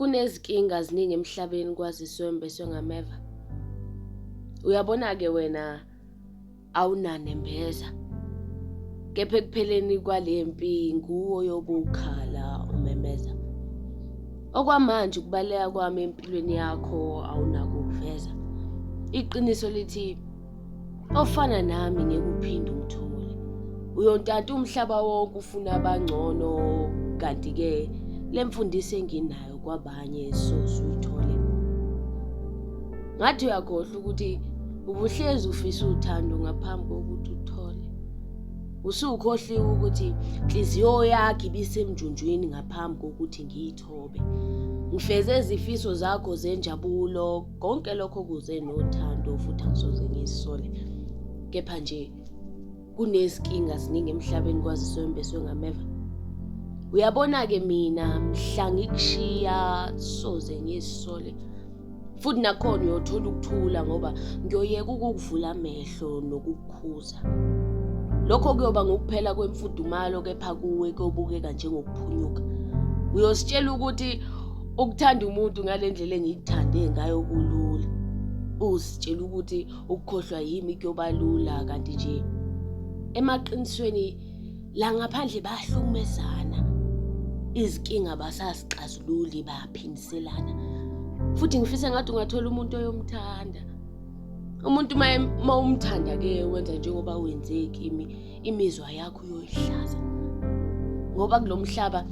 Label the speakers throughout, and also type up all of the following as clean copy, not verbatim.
Speaker 1: Kunezinkinga ziningi emhlabeni kwaziswe embeswe ngameva. Uyabona-ke wena awunanembeza. Kepha ekupheleni kwale mpi nguwe oyobe ukhala umemeza. Okwamanje ukubaleka kwami empilweni yakho awunako ukuveza. Iqiniso lithi ofana nami ngeke uphinde umthole. Uyontanta umhlaba wonke ufuna abangcono kanti-ke le mfundiso enginayo kwabanye soze uyithole. Ngathi uyakhohlwa ukuthi ubuhlezi ufisa uthando ngaphambi kokuthi uthole. Usukhohliwe ukuthi nhliziyo yakho ibisemjunjwini ngaphambi kokuthi ngiyithobe. Ngifeze izifiso zakho zenjabulo konke lokho kuze nothando futhi angisoze ngizisole. Kepha nje kunezinkinga ziningi emhlabeni kwaziswe embeswe ngameva. Uyabona-ke mina mhla ngikushiya soze ngizisole. Futhi nakhona uyothola ukuthula ngoba ngiyoyeka ukukuvula amehlo nokukukhuza. Lokho kuyoba ngukuphela kwemfudumalo kepha kuwe kuyobukeka njengokuphunyuka. Uyositshela ukuthi ukuthanda umuntu ngale ndlela engikuthande ngayo kulula. Uzitshela ukuthi ukukhohlwa yimi kuyoba lula kanti nje emaqinisweni la ngaphandle bayahlukumezana. Izinkinga basazixazululi baphindiselana. Futhi ngifisa ngathi ungathola umuntu oyomthanda. Umuntu uma umthanda-ke wenza njengoba wenze kimi, imizwa yakho uyoyihlaza. Ngoba kulo mhlaba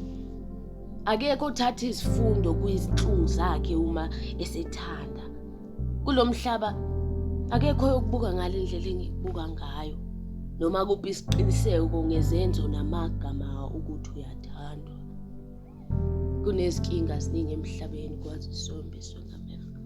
Speaker 1: akekho othatha izifundo kwizinhlungu zakhe uma esethanda. Kulo mhlaba akekho oyokubuka ngale ndlela engikubuka ngayo noma kuphi isiqiniseko ngezenzo namagama ukuthi uyathandwa. Kunezinkinga ziningi emhlabeni kwaziswe mbiswe ngameva.